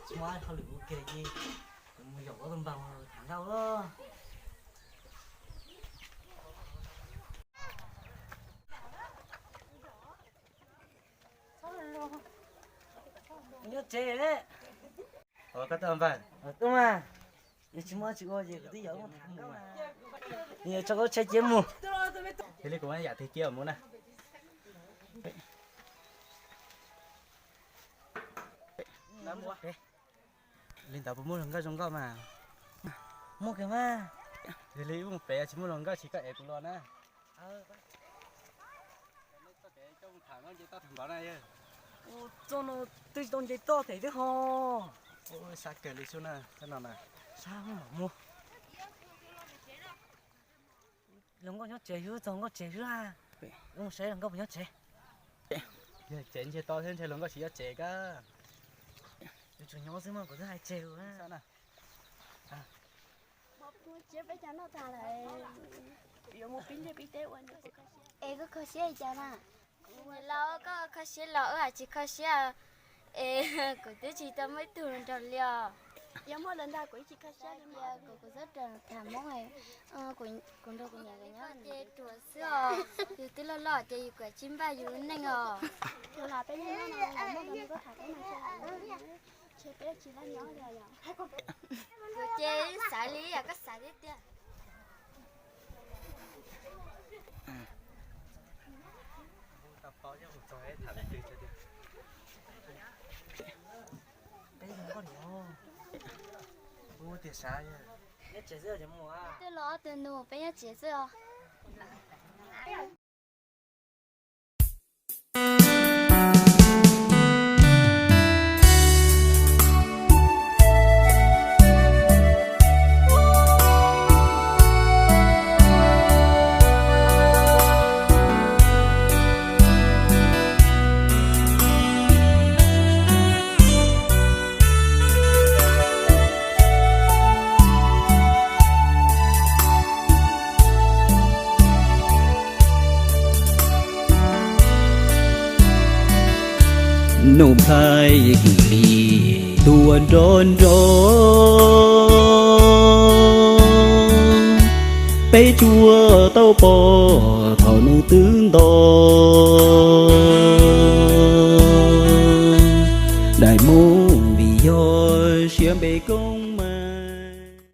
Tsis muaj hauj lwm ua ke ces mus zaum ob tug npag tham ntau lawm. Nyob tsev ne. Koj tuaj npawg? Tuaj mas. Yog tsis muaj tsis ua ces kuv twb yog mus tham nkauj mas. Yog tso koj tsheb cia mus. Cia li kuv yam twg cia mus na. Li ntawd puas muaj hluas nkauj zoo nkauj mas? Muaj kawg mas. Yog li wb mus pem, tsis muaj hluas nkauj tsis koj ev kuv los na. Txoj no twb tsis tau nce toj them twb ho. Sab kawg li xwb na, txoj no na. Sab mam mus. Hluas nkauj nyob tsev xwb, txog nkauj tsev xwb a. Mus saib hluas nkauj puas nyob tsev. Yog tsev ntsiag to thiab ntshe hluas nkauj tsis nyob tsev kab. Yuav tsum nyob xwb mas kuv twb hais tseg lawm. Tsiab peb cov noj tas lawm, yuav mus pib ntiaj pib teb ua. Es koj kho siab li cas na? Kuv niam laus, koj kho siab los wb hais tsis kho siab. Es kuv twb tsis tau muaj ib tug nrog li os. Yog muaj lawv ntag kuv tsis kho siab li. Kuv, kuv txhob raws tham Hmoob, kuv nrog kuv niam lawv nyob ces ruam xwb os. Yus twb loj loj ces yus kam tsis npaj yus lub neej os. Kuv ces xav li yam koj xav thiab tiag. Twb los ob tug nus peb nyob tsev xwb os. Nus Nplhaib Kwm Lis tuaj nrov nrov, peb tsuas tau pom thaum nws twb nto.